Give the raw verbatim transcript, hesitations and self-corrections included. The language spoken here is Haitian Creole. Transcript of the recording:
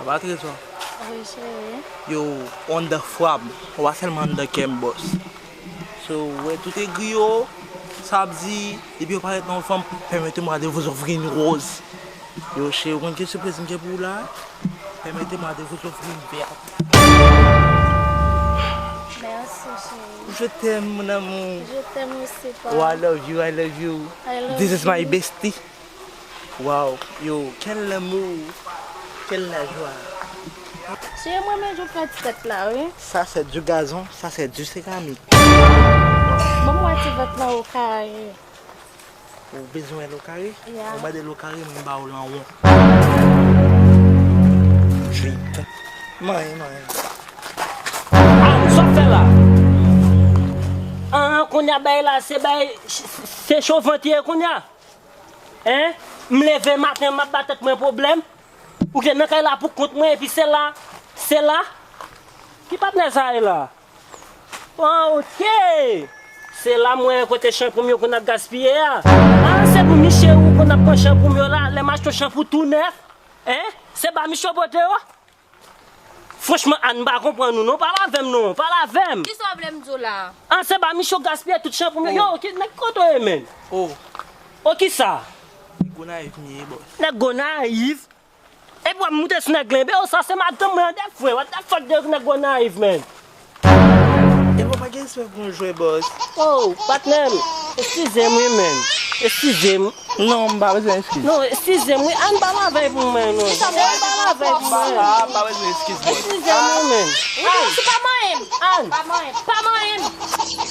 Pa trezò. Wi, cheri. Yo, ou anndan fwa m. Ou pa sèlman anndan kè m, bòs. So, ou wè, tout egri yo, sa ap di, depi yo parèt nan yon fanm, permettez-moi de vous offrir une rose. Yo, cheri, ou konn ki sipriz m gen pou ou la? Permettez-moi de vous offrir une verte. Merci, chérie. Je t'aime, mon amour. Je t'aime aussi, pa. Oh, I love you, I love you. I love you. This is my bestie. Wow, yo, quel amour, quelle joie. Cheri, mwen menm jan fè ti tèt la, wi. Ça, c'est du gazon, ça, c'est du céramique. Ban mwen ti vant lan okare. Ou bezwen lokare? Ya. Ou mande lokare, m ba ou lan won. Jwit. Manyen, manyen. Ah, sa w fè la? Ah, kounye a bay la, se bay, se cho vant ye kounye a. Hein? M leve maten, m ap ba tèt mwen pwoblèm. Ou gen nan kay la pou kont mwen, epi se la, se la. Ki patnè sa ye la? Ah, ok. Se la mwen kote chanpou m yo konn ap gaspiye a. Ah, se pou miche ou konn ap pran chanpou m yo la, lè m achte chanpou tou nèf. Hein? Se ba miche w pote yo? Franchman, Ann, m pa konprann ou non. Pale avè m non. Pale avè m. Kisa w vle m di w la? An, se ba miche w gaspiye tout chanpou m yo. Oh. Yo, ki, nèg kote w ye, menn? Oh. Oh, kisa? Gonayiv m ye, bòs. Nèg Gonayiv? Epi w ap moute sou nèg lenbe. Oh, sa se madanm mwen an, de frè. What the fuck de nèg Gonayiv, menn? Epi w pa gen respè pou yon jwè, bòs. Oh, patnè m. Eskize m, wi, menn. Eskize m. Non, m pa bezwen eskiz. Non, eskize m, wi. Ann pale avè l pou mwen, non. Ann pale avè l pou mwen. Pa, pa bezwen eskiz, bòs. Eskize m, wi, menn. Wi, Ann. Ou pa manyen m. Ann. Pa manyen m. Pa manyen m.